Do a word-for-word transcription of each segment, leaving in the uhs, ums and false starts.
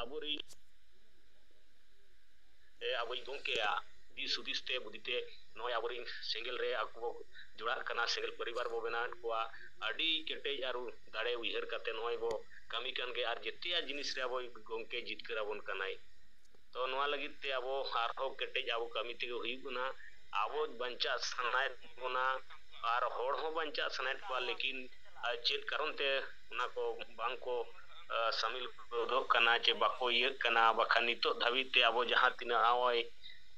ᱟᱵᱚᱨᱤᱱ, ᱮ, ᱟᱵᱚᱭᱤᱡ ᱜᱚᱢᱠᱮᱭᱟᱜ ᱫᱤᱥ ᱦᱩᱫᱤᱥ ᱛᱮ, ᱵᱩᱫᱷᱤ ᱛᱮ, ᱱᱚᱜᱼᱚᱭ ᱟᱵᱚᱨᱤᱱ ᱥᱮᱸᱜᱮᱞ ᱨᱮ ᱟᱠᱚ ᱵᱚ ᱡᱚᱲᱟᱜ ᱠᱟᱱᱟ, ᱥᱮᱸᱜᱮᱞ ᱯᱚᱨᱤᱵᱟᱨ ᱵᱚ ᱵᱮᱱᱟᱣᱮᱫ ᱠᱚᱣᱟ᱾ ᱟᱹᱰᱤ ᱠᱮᱴᱮᱡ ᱟᱨ ᱫᱟᱲᱮ ᱩᱭᱦᱟᱹᱨ ᱠᱟᱛᱮ ᱱᱚᱜᱼᱚᱭ ᱵᱚ ᱠᱟᱹᱢᱤ ᱠᱟᱱ ᱜᱮ, ᱟᱨ ᱡᱮᱛᱮᱭᱟᱜ ᱡᱤᱱᱤᱥ ᱨᱮ ᱟᱵᱚ ᱜᱚᱢᱠᱮ ᱡᱤᱛᱠᱟᱹᱨ ᱟᱵᱚᱱ ᱠᱟᱱᱟᱭ᱾ ᱛᱚ ᱱᱚᱣᱟ ᱞᱟᱹᱜᱤᱫ ᱛᱮ ᱟᱵᱚ ᱟᱨᱦᱚᱸ ᱠᱮᱴᱮᱡ ᱟᱵᱚ ᱠᱟᱹᱢᱤ ᱛᱮᱜᱮ ᱦᱩᱭᱩᱜ ᱠᱟᱱᱟ᱾ ᱟᱵᱚ ᱵᱟᱧᱪᱟᱜ ᱥᱟᱱᱟᱭᱮᱫ ᱵᱚᱱᱟ ᱟᱨ ᱦᱚᱲ ᱦᱚᱸ ᱵᱟᱧᱪᱟᱜ ᱥᱟᱱᱟᱭᱮᱫ ᱠᱚᱣᱟ, ᱞᱮᱠᱤᱱ, ᱟᱨ ᱪᱮᱫ ᱠᱟᱨᱚᱱ ᱛᱮ ᱚᱱᱟ ᱠᱚ ᱵᱟᱝ ᱠᱚ, ᱟᱨ, ᱥᱟᱢᱤᱞ ᱜᱚᱫᱚᱜ ᱠᱟᱱᱟ ᱪᱮ ᱵᱟᱠᱚ ᱤᱭᱟᱹᱜ ᱠᱟᱱᱟ? ᱵᱟᱠᱷᱟᱱ ᱱᱤᱛᱚᱜ ᱫᱷᱟᱹᱵᱤᱡ ᱛᱮ ᱟᱵᱚ ᱡᱟᱦᱟᱸ ᱛᱤᱱᱟᱹᱜ ᱱᱚᱜᱼᱚᱭ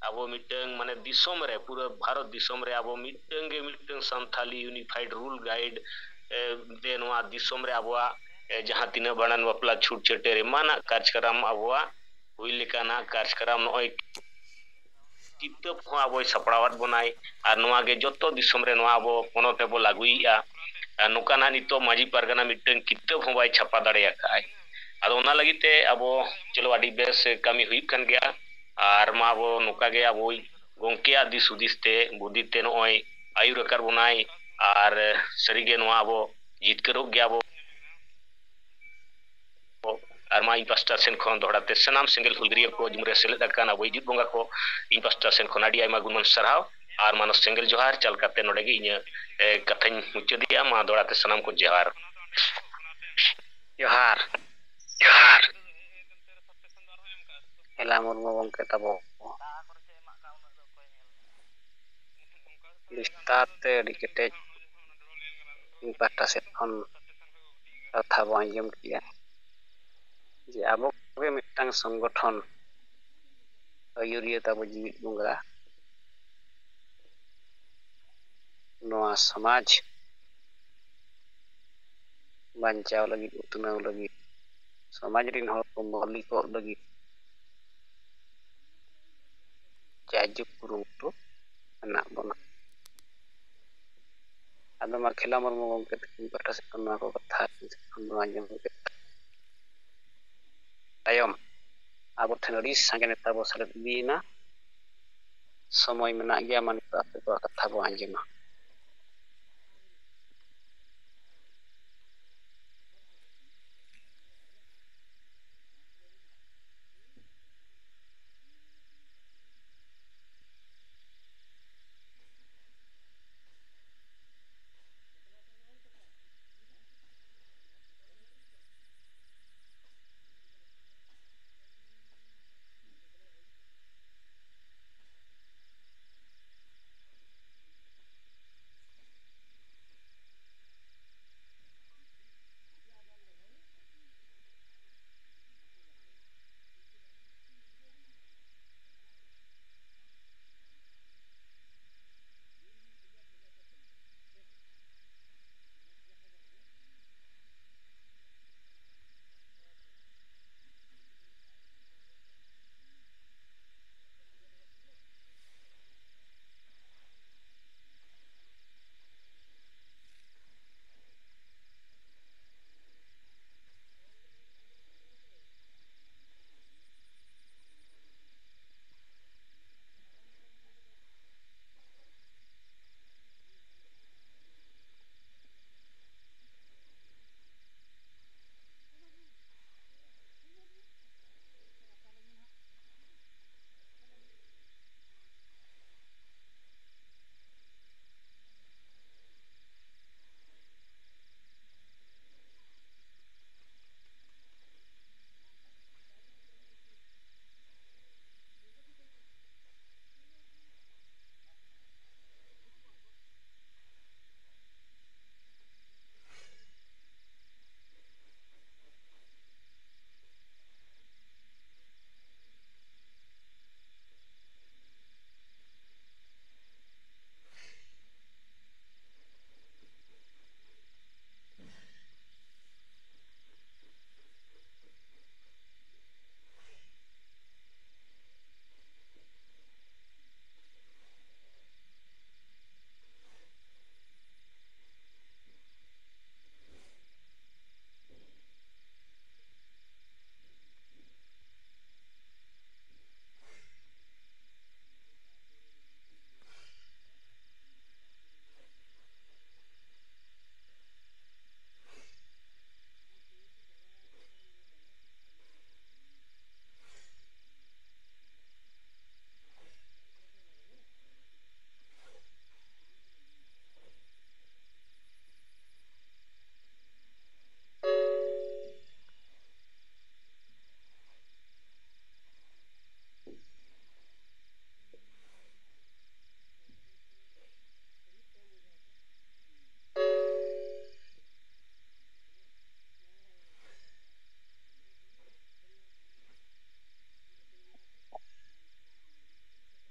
ᱟᱵᱚ ᱢᱤᱫᱴᱟᱝ, ᱢᱟᱱᱮ, ᱫᱤᱥᱚᱢ ᱨᱮ, ᱯᱩᱨᱟᱹ ᱵᱷᱟᱨᱚᱛ ᱫᱤᱥᱚᱢ ᱨᱮ ᱟᱵᱚ ᱢᱤᱫᱴᱟᱝ ᱜᱮ ᱢᱤᱫᱴᱟᱝ ᱥᱟᱱᱛᱷᱟᱞᱤ ᱤᱭᱩᱱᱤᱯᱷᱟᱭᱤᱰ ᱨᱩᱞ ᱜᱟᱭᱤᱰ, ᱮ, ᱛᱮ ᱱᱚᱣᱟ ᱫᱤᱥᱚᱢ ᱨᱮ ᱟᱵᱚᱣᱟᱜ, ᱮ, ᱡᱟᱦᱟᱸ ᱛᱤᱱᱟᱹᱜ ᱵᱷᱟᱸᱰᱟᱱ, ᱵᱟᱯᱞᱟ, ᱪᱷᱩᱛ ᱪᱷᱟᱹᱴᱭᱟᱹᱨ ᱮᱢᱟᱱᱟᱜ ᱠᱟᱨᱡᱽᱠᱨᱚᱢ ᱟᱵᱚᱣᱟᱜ ᱦᱩᱭ ᱞᱮᱠᱟᱱᱟᱜ ᱠᱟᱨᱡᱽᱠᱨᱚᱢ ᱱᱚᱜᱼᱚᱭ ᱠᱤᱛᱟᱹᱵ ᱦᱚᱸ ᱟᱵᱚᱭ ᱥᱟᱯᱲᱟᱣᱟᱫ ᱵᱚᱱᱟᱭ᱾ ᱟᱨ ᱱᱚᱣᱟ ᱜᱮ ᱡᱚᱛᱚ ᱫᱤᱥᱚᱢ ᱨᱮ ᱱᱚᱣᱟ ᱟᱵᱚ ᱯᱚᱱᱚᱛ ᱨᱮᱵᱚ ᱞᱟᱹᱜᱩᱭᱮᱫᱼᱟ᱾ ᱟᱨ ᱱᱚᱝᱠᱟᱱᱟᱜ ᱱᱤᱛᱚᱜ ᱢᱟᱹᱡᱷᱤ ᱯᱟᱨᱜᱟᱱᱟ ᱢᱤᱫᱴᱟᱝ ᱠᱤᱛᱟᱹᱵ ᱦᱚᱸ ᱵᱟᱭ ᱪᱷᱟᱯᱟ ᱫᱟᱲᱮ ᱟᱠᱟᱫᱼᱟᱭ᱾ ᱟᱫᱚ ᱚᱱᱟ ᱞᱟᱹᱜᱤᱫ ᱛᱮ ᱟᱵᱚ, ᱪᱚᱞᱚ, ᱟᱹᱰᱤ ᱵᱮᱥ ᱠᱟᱹᱢᱤ ᱦᱩᱭᱩᱜ ᱠᱟᱱ ᱜᱮᱭᱟ᱾ ᱟᱨ ᱢᱟ ᱟᱵᱚ ᱱᱚᱝᱠᱟ ᱜᱮ ᱟᱵᱚᱭᱤᱡ ᱜᱚᱢᱠᱮᱭᱟᱜ ᱫᱤᱥ ᱦᱩᱫᱤᱥ ᱛᱮ, ᱵᱩᱫᱷᱤ ᱛᱮ ᱱᱚᱜᱼᱚᱭ ᱟᱹᱭᱩᱨ ᱟᱠᱟᱫ ᱵᱚᱱᱟᱭ᱾ ᱟᱨ ᱥᱟᱹᱨᱤᱜᱮ ᱱᱚᱣᱟ ᱟᱵᱚ ᱡᱤᱛᱠᱟᱹᱨᱚᱜ ᱜᱮᱭᱟ ᱵᱚ᱾ ᱟᱨ ᱢᱟ ᱤᱧ ᱯᱟᱥᱴᱟ ᱥᱮᱱ ᱠᱷᱚᱱ ᱫᱚᱦᱲᱟ ᱛᱮ ᱥᱟᱱᱟᱢ ᱥᱮᱸᱜᱮᱞ ᱦᱩᱞᱜᱟᱹᱨᱤᱭᱟᱹ ᱠᱚ, ᱡᱩᱢ ᱨᱮ ᱥᱮᱞᱮᱫ ᱟᱠᱟᱱ ᱟᱵᱚᱭᱤᱡ ᱡᱩᱛ ᱵᱚᱸᱜᱟ ᱠᱚ, ᱤᱧ ᱯᱟᱥᱴᱟ ᱥᱮᱱ ᱠᱷᱚᱱ ᱟᱹᱰᱤ ᱟᱭᱢᱟ ᱜᱩᱱᱢᱟᱱ ᱥᱟᱨᱦᱟᱣ ᱟᱨ ᱢᱟᱱᱚᱥ ᱥᱮᱸᱜᱮᱞ ᱡᱚᱦᱟᱨ ᱪᱟᱞ ᱠᱟᱛᱮ ᱱᱚᱰᱮ ᱜᱮ ᱤᱧᱟᱹᱜ, ᱮ, ᱠᱟᱛᱷᱟᱧ ᱢᱩᱪᱟᱹᱫᱮᱜᱼᱟ᱾ ᱢᱟ ᱫᱚᱦᱲᱟ ᱛᱮ ᱥᱟᱱᱟᱢ ᱠᱚ ᱡᱚᱦᱟᱨ᱾ ᱡᱚᱦᱟᱨ᱾ ᱡᱚᱦᱟᱨ᱾ ᱦᱮᱞᱟ ᱢᱩᱨᱢᱩ ᱜᱚᱢᱠᱮ ᱛᱟᱵᱚ ᱵᱤᱥᱛᱟᱨ ᱛᱮ ᱟᱹᱰᱤ ᱠᱮᱴᱮᱡ ᱤᱧ ᱯᱟᱦᱴᱟ ᱥᱮᱫ ᱠᱷᱚᱱ ᱠᱟᱛᱷᱟ ᱵᱚᱱ ᱟᱸᱡᱚᱢ ᱠᱮᱜᱼᱟ ᱡᱮ ᱟᱵᱚ ᱠᱚᱜᱮ ᱢᱤᱫᱴᱟᱝ ᱥᱚᱝᱜᱚᱴᱷᱚᱱ ᱟᱹᱭᱩᱨᱤᱭᱟᱹ ᱛᱟᱵᱚ ᱡᱤᱣᱤᱫ ᱵᱚᱸᱜᱟ ᱱᱚᱣᱟ ᱥᱚᱢᱟᱡᱽ ᱵᱟᱧᱪᱟᱣ ᱞᱟᱹᱜᱤᱫ, ᱩᱛᱱᱟᱹᱣ ᱞᱟᱹᱜᱤᱫ, ᱥᱚᱢᱟᱡᱽ ᱨᱮᱱ ᱦᱚᱲ ᱠᱚ ᱢᱟᱹᱞᱤᱠᱚᱜ ᱞᱟᱹᱜᱤᱫ ᱡᱟᱭᱡᱩᱜᱽ ᱠᱩᱨᱩᱢᱩᱴᱩ ᱢᱮᱱᱟᱜ ᱵᱚᱱᱟ᱾ ᱟᱫᱚ ᱢᱟ ᱠᱷᱮᱞᱟ ᱢᱩᱨᱢᱩ ᱜᱚᱢᱠᱮ ᱛᱟᱹᱠᱤᱱ ᱯᱟᱦᱴᱟ ᱥᱮᱫ ᱠᱷᱚᱱ ᱱᱚᱣᱟ ᱠᱚ ᱠᱟᱛᱷᱟ ᱟᱹᱠᱤᱱ ᱥᱮᱫ ᱠᱷᱚᱱ ᱵᱚᱱ ᱟᱸᱡᱚᱢ ᱠᱮᱫ ᱛᱟᱭᱚᱢ ᱟᱵᱚ ᱴᱷᱮᱱ ᱟᱹᱰᱤ ᱥᱟᱸᱜᱮ ᱱᱮᱛᱟ ᱵᱚ ᱥᱮᱞᱮᱫ ᱤᱫᱤᱭᱮᱱᱟ᱾ ᱥᱚᱢᱚᱭ ᱢᱮᱱᱟᱜ ᱜᱮᱭᱟ, ᱢᱟ ᱱᱤᱛᱚᱜ ᱟᱯᱮ ᱠᱚᱣᱟᱜ ᱠᱟᱛᱷᱟ ᱵᱚ ᱟᱸᱡᱚᱢᱟ᱾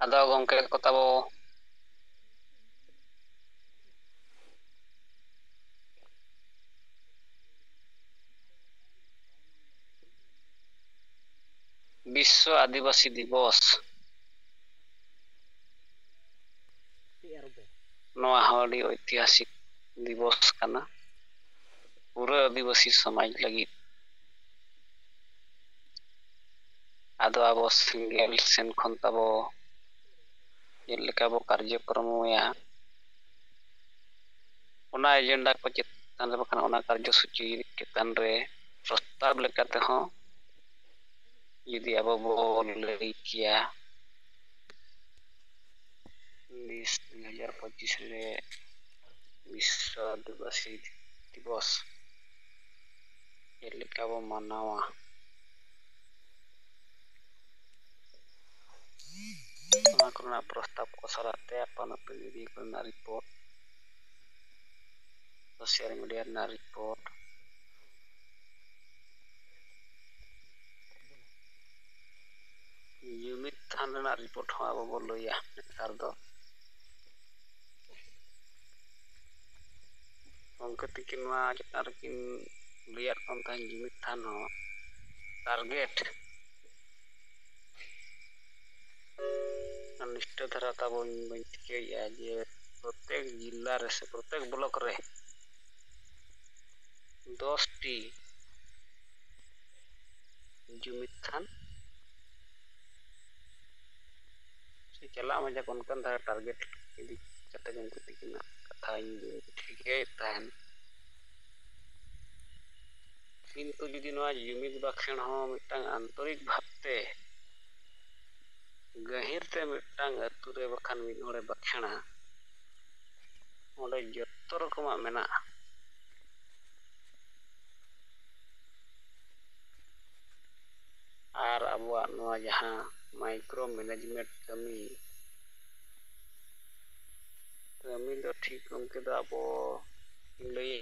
ᱫᱚ ᱜᱚᱢᱠᱮ ᱠᱚ ᱛᱟᱵᱚ᱾ ᱵᱤᱥᱥᱚ ᱟᱹᱫᱤᱵᱟᱹᱥᱤ ᱫᱤᱵᱚᱥ᱾ ᱱᱚᱣᱟ ᱦᱚᱸ ᱟᱹᱰᱤ ᱳᱭᱛᱤᱦᱟᱥᱤᱠ ᱫᱤᱵᱚᱥ ᱠᱟᱱᱟ ᱯᱩᱨᱟᱹ ᱟᱹᱫᱤᱵᱟᱹᱥᱤ ᱥᱚᱢᱟᱡᱽ ᱞᱟᱹᱜᱤᱫ᱾ ᱟᱫᱚ ᱟᱵᱚ ᱥᱮᱸᱜᱮᱞ ᱥᱮᱱ ᱠᱷᱚᱱ ᱛᱟᱵᱚ ᱪᱮᱫ ᱞᱮᱠᱟ ᱵᱚ ᱠᱟᱨᱡᱚᱠᱨᱚᱢᱚᱭᱟ, ᱚᱱᱟ ᱮᱡᱮᱱᱰᱟ ᱠᱚ ᱪᱮᱛᱟᱱ ᱨᱮ ᱵᱟᱠᱷᱟᱱ ᱚᱱᱟ ᱠᱟᱨᱡᱚᱥᱩᱪᱤ ᱪᱮᱛᱟᱱ ᱨᱮ ᱯᱨᱚᱥᱛᱟᱵ ᱞᱮᱠᱟ ᱛᱮᱦᱚᱸ ᱡᱩᱫᱤ ᱟᱵᱚ ᱵᱚ ᱞᱟᱹᱭ ᱠᱮᱭᱟ, ᱩᱱᱤᱥ ᱫᱩᱭ ᱦᱟᱡᱟᱨ ᱯᱚᱸᱪᱤᱥ ᱨᱮ ᱵᱤᱥᱥᱚ ᱟᱹᱫᱤᱵᱟᱹᱥᱤ ᱫᱤᱵᱚᱥ ᱪᱮᱫ ᱞᱮᱠᱟ ᱵᱚ ᱢᱟᱱᱟᱣᱟ, ᱚᱱᱟ ᱠᱚᱨᱮᱱᱟᱜ ᱯᱨᱚᱥᱛᱟᱵ ᱠᱚ ᱥᱟᱞᱟᱜ ᱛᱮ ᱟᱯᱟᱱ ᱟᱹᱯᱤᱱ ᱮᱨᱤᱭᱟ ᱠᱚᱨᱮᱱᱟᱜ ᱨᱤᱯᱳᱨᱴ, ᱥᱳᱥᱟᱞ ᱢᱤᱰᱤᱭᱟ ᱨᱮᱱᱟᱜ ᱨᱤᱯᱳᱨᱴ, ᱡᱩᱢᱤᱫ ᱛᱷᱟᱱ ᱨᱮᱱᱟᱜ ᱨᱤᱯᱳᱨᱴ ᱦᱚᱸ ᱟᱵᱚ ᱵᱚ ᱞᱟᱹᱭᱟ ᱱᱮᱛᱟᱨ ᱫᱚ᱾ ᱜᱚᱢᱠᱮ ᱛᱤᱠᱤᱱ ᱱᱚᱣᱟ ᱪᱮᱛᱟᱱ ᱨᱮᱠᱤᱱ ᱞᱟᱹᱭᱟᱫ ᱵᱚᱱ ᱛᱟᱦᱮᱸᱫ ᱡᱩᱢᱤᱫ ᱛᱷᱟᱱ ᱦᱚᱸ ᱴᱟᱨᱜᱮᱴ ᱱᱤᱥᱴᱟᱹ ᱫᱷᱟᱨᱟ ᱛᱟᱵᱚᱱ ᱵᱟᱹᱧ ᱴᱷᱤᱠᱟᱹᱭᱮᱫᱼᱟ ᱡᱮ ᱯᱨᱚᱛᱮᱠ ᱡᱤᱞᱟ ᱨᱮ ᱥᱮ ᱯᱨᱚᱛᱮᱠ ᱵᱞᱚᱠ ᱨᱮ ᱫᱚᱥ ᱴᱤ ᱡᱩᱢᱤᱫ ᱛᱷᱟᱱ ᱥᱮ ᱪᱟᱞᱟᱜ ᱢᱟ ᱡᱟᱠ ᱚᱱᱠᱟᱱ ᱫᱷᱟᱨᱟ ᱴᱟᱨᱜᱮᱴ ᱤᱫᱤ ᱠᱟᱛᱮ ᱜᱮ ᱩᱱᱠᱩ ᱛᱤᱠᱤᱱᱟᱜ ᱠᱟᱛᱷᱟᱧ ᱴᱷᱤᱠᱟᱹᱭᱮᱫ ᱛᱟᱦᱮᱱ᱾ ᱠᱤᱱᱛᱩ ᱡᱩᱫᱤ ᱱᱚᱣᱟ ᱡᱩᱢᱤᱫ ᱵᱟᱠᱷᱮᱬ ᱦᱚᱸ ᱢᱤᱫᱴᱟᱝ ᱟᱱᱛᱚᱨᱤᱠ ᱵᱷᱟᱵᱽᱛᱮ ᱜᱟᱹᱦᱤᱨ ᱛᱮ ᱢᱤᱫᱴᱟᱝ ᱟᱹᱛᱩ ᱨᱮ ᱵᱟᱠᱷᱟᱱ ᱢᱤᱫ ᱦᱚᱲᱮ ᱵᱟᱠᱷᱮᱬᱟ, ᱚᱸᱰᱮ ᱡᱚᱛᱚ ᱨᱚᱠᱚᱢᱟᱜ ᱢᱮᱱᱟᱜᱼᱟ᱾ ᱟᱨ ᱟᱵᱚᱣᱟᱜ ᱱᱚᱣᱟ ᱡᱟᱦᱟᱸ ᱢᱟᱭᱠᱨᱳ ᱢᱮᱱᱮᱡᱽᱢᱮᱱᱴ ᱠᱟᱹᱢᱤ, ᱠᱟᱹᱢᱤ ᱫᱚ ᱴᱷᱤᱠ ᱜᱚᱢᱠᱮ ᱫᱚ ᱟᱵᱚ ᱞᱟᱹᱭ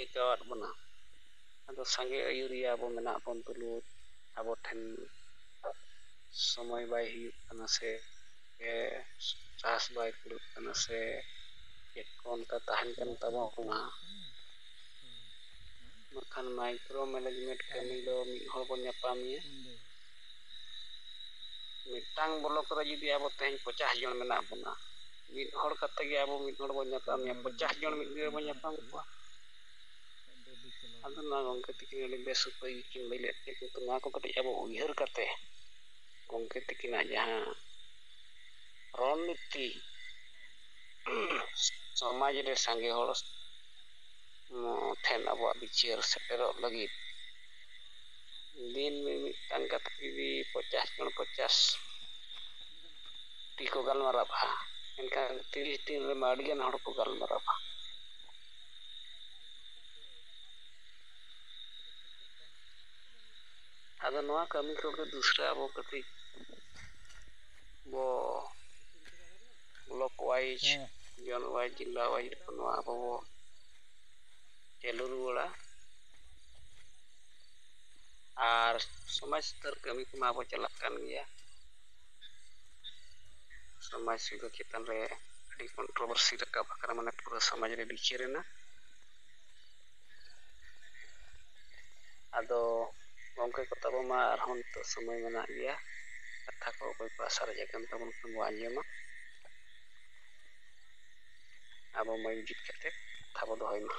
ᱟᱠᱟᱣᱟᱫ ᱵᱚᱱᱟ᱾ ᱟᱫᱚ ᱥᱟᱸᱜᱮ ᱟᱹᱭᱩᱨᱤᱭᱟᱹ ᱟᱵᱚ ᱢᱮᱱᱟᱜ ᱵᱚᱱ ᱛᱩᱞᱩᱡ ᱟᱵᱚ ᱴᱷᱮᱱ ᱥᱚᱢᱚᱭ ᱵᱟᱭ ᱦᱩᱭᱩᱜ ᱠᱟᱱᱟ ᱥᱮ ᱪᱟᱥ ᱵᱟᱭ ᱠᱩᱲᱟᱹᱜ ᱠᱟᱱᱟ ᱥᱮ ᱪᱮᱫ ᱠᱚ ᱚᱱᱠᱟ ᱛᱟᱦᱮᱱ ᱠᱟᱱ ᱛᱟᱵᱚᱱᱟ, ᱵᱟᱠᱷᱟᱱ ᱢᱟᱭᱠᱨᱳ ᱢᱮᱱᱮᱡᱽᱢᱮᱱᱴ ᱠᱟᱹᱢᱤ ᱫᱚ ᱢᱤᱫ ᱦᱚᱲ ᱵᱚᱱ ᱧᱟᱯᱟᱢᱮᱭᱟ᱾ ᱢᱤᱫᱴᱟᱝ ᱵᱞᱚᱠ ᱨᱮ ᱡᱩᱫᱤ ᱟᱵᱚ ᱛᱮᱦᱮᱧ ᱯᱚᱪᱟᱥ ᱡᱚᱱ ᱢᱮᱱᱟᱜ ᱵᱚᱱᱟ, ᱢᱤᱫ ᱦᱚᱲ ᱠᱟᱛᱮ ᱜᱮ ᱟᱵᱚ ᱢᱤᱫ ᱦᱚᱲ ᱵᱚᱱ ᱧᱟᱯᱟᱢᱮᱭᱟ, ᱯᱚᱪᱟᱥ ᱡᱚᱱ ᱢᱤᱫ ᱫᱤᱱ ᱨᱮᱵᱚᱱ ᱧᱟᱯᱟᱢ ᱠᱚᱣᱟ᱾ ᱟᱫᱚ ᱱᱚᱣᱟ ᱜᱚᱢᱠᱮ ᱛᱤᱠᱤᱱ ᱟᱹᱰᱤ ᱵᱮᱥ ᱩᱯᱟᱹᱭ ᱜᱮᱠᱤᱱ ᱞᱟᱹᱭ ᱞᱮᱫ ᱛᱮ, ᱠᱤᱱᱛᱩ ᱱᱚᱣᱟ ᱠᱚ ᱠᱟᱹᱴᱤᱡ ᱟᱵᱚ ᱩᱭᱦᱟᱹᱨ ᱠᱟᱛᱮ ᱜᱚᱢᱠᱮ ᱛᱤᱠᱤᱱᱟᱜ ᱡᱟᱦᱟᱸ ᱨᱚᱲᱱᱤᱛᱤ ᱥᱚᱢᱟᱡᱽ ᱨᱮ ᱥᱟᱸᱜᱮ ᱦᱚᱲ ᱴᱷᱮᱱ ᱟᱵᱚᱣᱟᱜ ᱵᱤᱪᱟᱹᱨ ᱥᱮᱴᱮᱨᱚᱜ ᱞᱟᱹᱜᱤᱫ ᱫᱤᱱ ᱢᱤᱢᱤᱫᱴᱟᱝ ᱠᱟᱛᱮ ᱡᱩᱫᱤ ᱯᱚᱪᱟᱥ ᱡᱚᱱ ᱯᱚᱪᱟᱥ ᱴᱤ ᱠᱚ ᱜᱟᱞᱢᱟᱨᱟᱜᱼᱟ, ᱮᱱᱠᱷᱟᱱ ᱛᱤᱨᱤᱥ ᱫᱤᱱ ᱨᱮᱢᱟ ᱟᱹᱰᱤᱜᱟᱱ ᱦᱚᱲ ᱠᱚ ᱜᱟᱞᱢᱟᱨᱟᱜᱼᱟ᱾ ᱟᱫᱚ ᱱᱚᱣᱟ ᱠᱟᱹᱢᱤ ᱠᱚᱜᱮ ᱫᱩᱥᱨᱟ ᱟᱵᱚ ᱠᱟᱹᱴᱤᱡ ᱵᱚ ᱵᱞᱚᱠ ᱣᱟᱭᱤᱡᱽ, ᱦᱮᱸ᱾ ᱡᱚᱱ ᱣᱟᱭᱤᱡᱽ, ᱡᱮᱞᱟ ᱣᱟᱭᱤᱡᱽ ᱱᱚᱣᱟ ᱟᱵᱚ ᱵᱚ ᱪᱟᱹᱞᱩ ᱨᱩᱣᱟᱹᱲᱟ᱾ ᱟᱨ ᱥᱚᱢᱟᱡᱽ ᱥᱩᱥᱟᱹᱨ ᱠᱟᱹᱢᱤ ᱠᱚᱢᱟ ᱵᱚ ᱪᱟᱞᱟᱜ ᱠᱟᱱ ᱜᱮᱭᱟ᱾ ᱥᱚᱢᱟᱡᱽ ᱥᱩᱥᱟᱹᱨ ᱪᱮᱛᱟᱱ ᱨᱮ ᱟᱹᱰᱤ ᱠᱚᱱᱴᱨᱳᱵᱷᱟᱨᱥᱤ ᱨᱟᱠᱟᱵ ᱟᱠᱟᱱᱟ, ᱢᱟᱱᱮ ᱯᱩᱨᱟᱹ ᱥᱚᱢᱟᱡᱽ ᱨᱮ ᱵᱤᱪᱟᱹᱨ ᱮᱱᱟ᱾ ᱟᱫᱚ ᱜᱚᱢᱠᱮ ᱠᱚ ᱛᱟᱵᱚ ᱢᱟ ᱟᱨᱦᱚᱸ ᱱᱤᱛᱚᱜ ᱥᱚᱢᱚᱭ ᱢᱮᱱᱟᱜ ᱜᱮᱭᱟ, ᱠᱟᱛᱷᱟ ᱠᱚ ᱚᱠᱚᱭ ᱠᱚᱣᱟᱜ ᱥᱟᱨᱮᱡ ᱟᱠᱟᱱ ᱛᱟᱵᱚᱱ ᱠᱷᱟᱱ ᱵᱚ ᱟᱸᱡᱚᱢᱟ᱾ ᱟᱵᱚ ᱢᱟᱹᱭ ᱡᱩᱛ ᱠᱟᱛᱮ ᱠᱟᱛᱷᱟ ᱵᱚ ᱫᱚᱦᱚᱭ ᱢᱟ᱾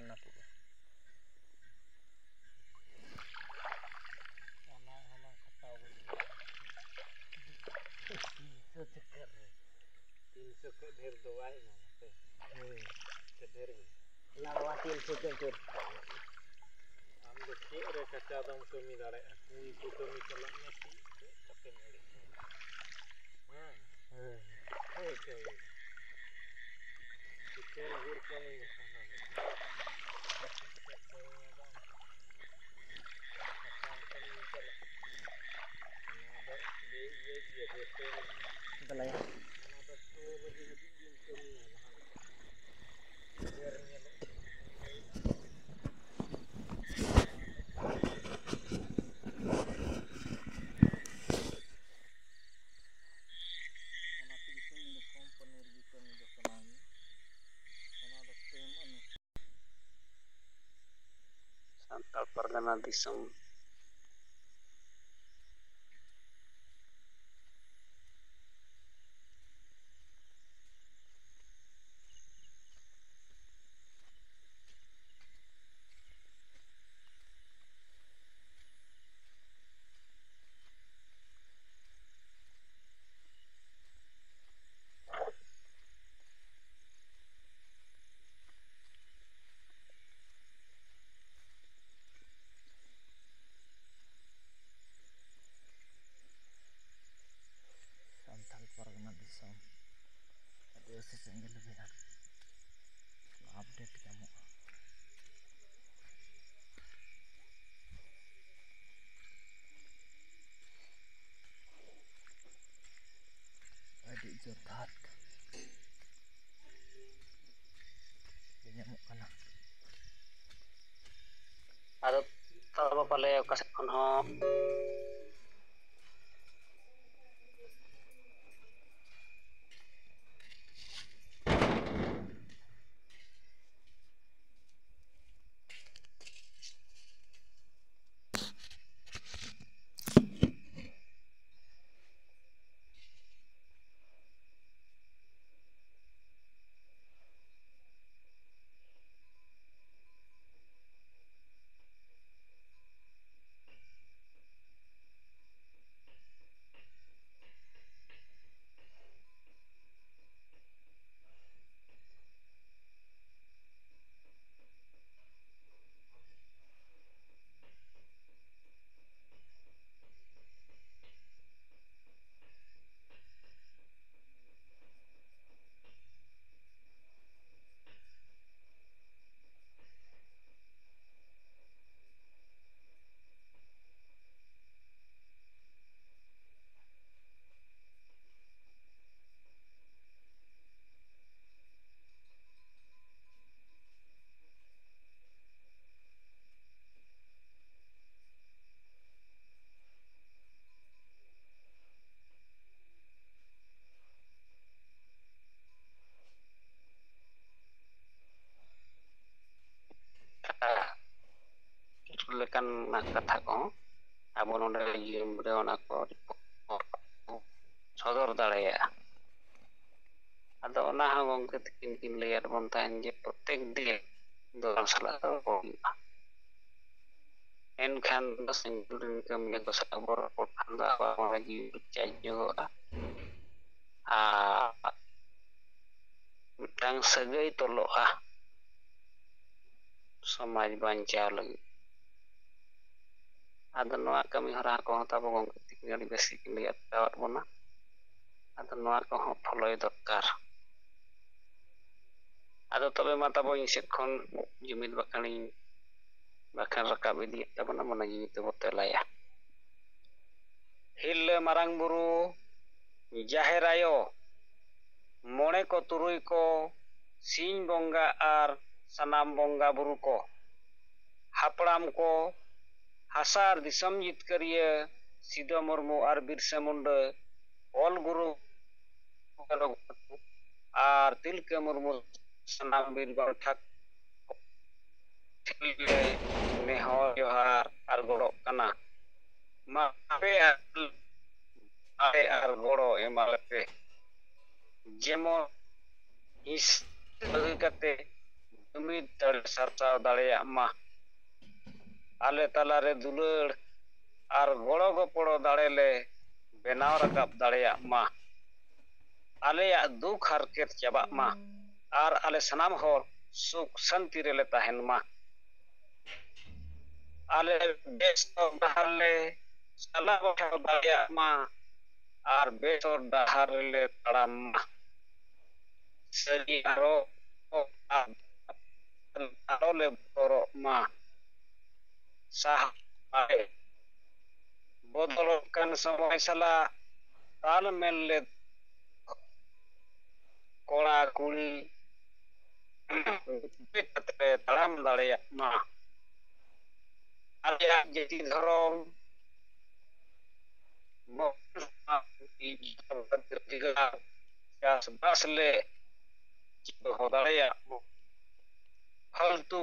ᱚᱱᱟ ᱠᱚᱜᱮ᱾ ᱚᱱᱟ ᱦᱚᱸᱞᱟᱝ ᱠᱷᱟᱴᱟᱣ ᱜᱚᱫ ᱠᱚᱜᱼᱟ᱾ ᱛᱤᱱᱥᱚ ᱪᱟᱠᱟ ᱨᱮ᱾ ᱛᱤᱱᱥᱚ ᱠᱷᱚᱱ ᱰᱷᱮᱨ ᱫᱚ ᱵᱟᱭ ᱮᱢᱟᱢᱟ ᱥᱮ? ᱦᱳᱭ᱾ ᱥᱮ ᱰᱷᱮᱨ ᱜᱮ? ᱞᱟᱲᱣᱟ ᱛᱤᱱᱥᱚ ᱪᱟᱠᱟ᱾ ᱟᱢ ᱫᱚ ᱪᱮᱫ ᱨᱮ ᱠᱟᱪᱟ ᱫᱚᱢ ᱠᱟᱹᱢᱤ ᱫᱟᱲᱮᱭᱟᱜᱼᱟ? ᱠᱩᱧ ᱠᱚ ᱠᱟᱹᱢᱤ ᱪᱟᱞᱟᱜ ᱢᱮ, ᱪᱮᱫ ᱪᱮᱫ ᱠᱟᱛᱮᱢ ᱮᱲᱮᱜ ᱠᱟᱱᱟ? ᱦᱮᱸ? ᱦᱮᱸ᱾ ᱦᱳᱭ, ᱦᱳᱭ᱾ ᱪᱤᱠᱟᱹ ᱞᱟᱹᱜᱤᱫ ᱠᱟᱹᱢᱤ ᱠᱟᱱᱟ? ᱪᱮᱫ ᱠᱟᱹᱢᱤ ᱵᱟᱝ? ᱚᱱᱟ ᱫᱚ ᱤᱭᱟᱹ, ᱤᱭᱟᱹ, ᱤᱭᱟᱹ, ᱵᱮᱥ ᱫᱚ ᱵᱟᱹᱱᱩᱜᱼᱟ᱾ ᱫᱮᱞᱟᱭᱟ᱾ ᱚᱱᱟ ᱫᱚ ᱪᱷᱚ ᱵᱟᱡᱮ ᱦᱟᱹᱵᱤᱡ ᱜᱮᱢ ᱠᱟᱹᱢᱤᱭᱟ, ᱡᱟᱦᱟᱸ ᱞᱮᱠᱟ᱾ ᱰᱷᱮᱨ ᱧᱮᱞᱚᱜ ᱠᱟᱱᱟ᱾ ᱚᱱᱟ ᱛᱮᱜᱮ ᱛᱚ ᱤᱧ ᱫᱚ ᱠᱳᱢᱯᱟᱱᱤ ᱨᱮᱜᱮ ᱠᱟᱹᱢᱤ ᱫᱚ ᱥᱟᱱᱟᱧᱟ᱾ ᱚᱱᱟ ᱫᱚ ᱴᱟᱭᱤᱢ ᱚᱱᱩᱥᱟᱨ᱾ ᱥᱟᱱᱛᱟᱲ ᱯᱟᱨᱜᱟᱱᱟ ᱫᱤᱥᱚᱢ᱾ ᱥᱟᱱᱛᱟᱲ ᱯᱟᱨᱜᱟᱱᱟ ᱫᱤᱥᱚᱢ ᱟᱹᱫᱤᱵᱟᱹᱥᱤ ᱥᱮᱸᱜᱮᱞ ᱚᱵᱷᱤᱭᱟᱱ ᱟᱯᱰᱮᱴ ᱧᱟᱢᱚᱜᱼᱟ᱾ ᱟᱹᱰᱤ ᱡᱚᱛᱷᱟᱛ ᱧᱟᱢᱚᱜ ᱠᱟᱱᱟ᱾ ᱟᱫᱚ ᱛᱟᱵᱚ ᱯᱟᱞᱮ ᱚᱠᱟ ᱥᱮᱫ ᱠᱷᱚᱱ ᱦᱚᱸ ᱠᱟᱱ ᱠᱟᱛᱷᱟ ᱠᱚᱦᱚᱸ ᱟᱵᱚ ᱱᱚᱰᱮ ᱡᱤᱭᱚᱱ ᱨᱮ ᱚᱱᱟ ᱠᱚ report ᱥᱚᱫᱚᱨ ᱫᱟᱲᱮᱭᱟᱜᱼᱟ᱾ ᱟᱫᱚ ᱚᱱᱟ ᱦᱚᱸ ᱜᱚᱢᱠᱮ ᱛᱤᱠᱤᱱ ᱠᱤᱱ ᱞᱟᱹᱭᱟᱫ ᱵᱚᱱ ᱛᱟᱦᱮᱱ ᱡᱮ ᱯᱨᱚᱛᱮᱠ ᱫᱤᱱ ᱫᱚ ᱥᱟᱞᱟᱜ ᱨᱚᱯᱚᱲ ᱦᱩᱭᱩᱜᱼᱟ᱾ ᱮᱱᱠᱷᱟᱱ ᱫᱚ ᱥᱮᱸᱜᱮᱞ ᱨᱮᱱ ᱠᱟᱹᱢᱤᱭᱟᱹ ᱠᱚ ᱥᱟᱞᱟᱜ ᱵᱚᱱ ᱨᱚᱯᱚᱲ ᱠᱷᱟᱱ ᱫᱚ ᱟᱵᱚᱣᱟᱜ ᱢᱚᱱᱮ ᱡᱤᱣᱤ ᱯᱷᱟᱨᱪᱟ ᱧᱚᱜᱚᱜᱼᱟ ᱟᱨ ᱢᱤᱫᱴᱟᱝ ᱥᱟᱹᱜᱟᱹᱭ ᱛᱚᱞᱚᱜᱼᱟ ᱥᱚᱢᱟᱡᱽ ᱵᱟᱧᱪᱟᱣ ᱞᱟᱹᱜᱤᱫ᱾ ᱟᱫᱚ ᱱᱚᱣᱟ ᱠᱟᱹᱢᱤ ᱦᱚᱨᱟ ᱠᱚᱦᱚᱸ ᱛᱟᱵᱚ ᱜᱚᱢᱠᱮ ᱛᱤᱠᱤᱱ ᱟᱹᱰᱤ ᱵᱮᱥ ᱜᱮᱠᱤᱱ ᱞᱟᱹᱭ ᱟᱴᱠᱟᱣᱟᱫ ᱵᱚᱱᱟ᱾ ᱟᱫᱚ ᱱᱚᱣᱟ ᱠᱚᱦᱚᱸ ᱯᱷᱚᱞᱚᱭ ᱫᱚᱨᱠᱟᱨ᱾ ᱟᱫᱚ ᱛᱚᱵᱮ ᱢᱟ ᱛᱟᱵᱚ ᱤᱧ ᱥᱮᱫ ᱠᱷᱚᱱ ᱡᱩᱢᱤᱫ ᱵᱟᱠᱷᱟᱱᱤᱧ ᱵᱟᱠᱷᱟᱱ ᱨᱟᱠᱟᱵ ᱤᱫᱤᱭᱮᱫ ᱛᱟᱵᱚᱱᱟ, ᱢᱚᱱᱮ ᱡᱤᱣᱤ ᱛᱮᱵᱚ ᱛᱮᱞᱟᱭᱟ᱾ ᱦᱤᱨᱞᱟᱹ ᱢᱟᱨᱟᱝ ᱵᱩᱨᱩ, ᱡᱟᱦᱮᱨ ᱟᱭᱳ, ᱢᱚᱬᱮ ᱠᱚ ᱛᱩᱨᱩᱭ ᱠᱚ, ᱥᱤᱧ ᱵᱚᱸᱜᱟ ᱟᱨ ᱥᱟᱱᱟᱢ ᱵᱚᱸᱜᱟ ᱵᱩᱨᱩ ᱠᱚ, ᱦᱟᱯᱲᱟᱢ ᱠᱚ, ᱦᱟᱥᱟ ᱟᱨ ᱫᱤᱥᱚᱢ ᱡᱤᱛᱠᱟᱹᱨᱤᱭᱟᱹ ᱥᱤᱫᱚ ᱢᱩᱨᱢᱩ ᱟᱨ ᱵᱤᱨᱥᱟ ᱢᱩᱱᱰᱟᱹ, ᱚᱞ ᱜᱩᱨᱩ ᱟᱨ ᱛᱤᱞᱠᱟᱹ ᱢᱩᱨᱢᱩ, ᱥᱟᱱᱟᱢ ᱵᱤᱨ ᱵᱟᱱᱴᱟ ᱴᱷᱮᱱ ᱞᱮ ᱱᱮᱦᱚᱨ ᱡᱚᱦᱟᱨ ᱟᱨ ᱜᱚᱲᱚᱜ ᱠᱟᱱᱟ᱾ ᱢᱟ ᱟᱯᱮ ᱟᱨ ᱫᱟᱲᱮ ᱟᱨ ᱜᱚᱲᱚ ᱮᱢᱟ ᱞᱮᱯᱮ, ᱡᱮᱢᱚᱱ ᱦᱤᱸᱥ ᱵᱟᱹᱜᱤ ᱠᱟᱛᱮ ᱡᱩᱢᱤᱫ ᱫᱟᱲᱮ ᱥᱟᱨᱥᱟᱣ ᱫᱟᱲᱮᱭᱟᱜ ᱢᱟ᱾ ᱟᱞᱮ ᱛᱟᱞᱟᱨᱮ ᱫᱩᱞᱟᱹᱲ ᱟᱨ ᱜᱚᱲᱚ ᱜᱚᱯᱚᱲᱚ ᱫᱟᱲᱮ ᱞᱮ ᱵᱮᱱᱟᱣ ᱨᱟᱠᱟᱵ ᱫᱟᱲᱮᱭᱟᱜ ᱢᱟ᱾ ᱟᱞᱮᱭᱟᱜ ᱫᱩᱠ ᱦᱟᱨᱠᱮᱛ ᱪᱟᱵᱟᱜ ᱢᱟ ᱟᱨ ᱟᱞᱮ ᱥᱟᱱᱟᱢ ᱦᱚᱲ ᱥᱩᱠ ᱥᱟᱱᱛᱤ ᱨᱮᱞᱮ ᱛᱟᱦᱮᱱ ᱢᱟ᱾ ᱟᱞᱮ ᱵᱮᱥ ᱦᱚᱨ ᱰᱟᱦᱟᱨ ᱞᱮ ᱪᱟᱞᱟᱣ ᱵᱟᱲᱦᱟᱣ ᱫᱟᱲᱮᱭᱟᱜ ᱢᱟ ᱟᱨ ᱵᱮᱥ ᱦᱚᱨ ᱰᱟᱦᱟᱨ ᱨᱮᱞᱮ ᱛᱟᱲᱟᱢ ᱢᱟ᱾ ᱥᱟᱹᱨᱤ ᱟᱨᱚ ᱟᱨᱚ ᱞᱮ ᱵᱚᱛᱚᱨᱚᱜ ᱢᱟ᱾ ᱥᱟᱦᱟᱣ ᱵᱚᱫᱚᱞᱚᱜ ᱠᱟᱱ ᱥᱚᱢᱚᱭ ᱥᱟᱞᱟᱜ ᱛᱟᱞ ᱢᱮᱞ ᱞᱮ ᱠᱚᱲᱟ ᱠᱩᱲᱤ ᱢᱤᱫ ᱠᱟᱛᱮ ᱞᱮ ᱛᱟᱲᱟᱢ ᱫᱟᱲᱮᱭᱟᱜ ᱢᱟ᱾ ᱟᱞᱮᱭᱟᱜ ᱡᱟᱹᱛᱤ ᱫᱷᱚᱨᱚᱢ ᱪᱟᱥᱵᱟᱥ ᱞᱮ ᱫᱚᱦᱚ ᱫᱟᱲᱮᱭᱟᱜ ᱢᱟ᱾ ᱯᱷᱟᱞᱛᱩ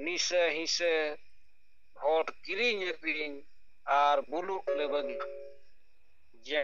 ᱱᱤᱥᱟᱹ ᱦᱤᱸᱥᱟᱹ ᱦᱚᱲ ᱠᱤᱨᱤᱧ ᱟᱹᱠᱷᱨᱤᱧ ᱟᱨ ᱵᱩᱞᱩᱜ ᱞᱮ ᱵᱟᱹᱜᱤ᱾ ᱡᱮ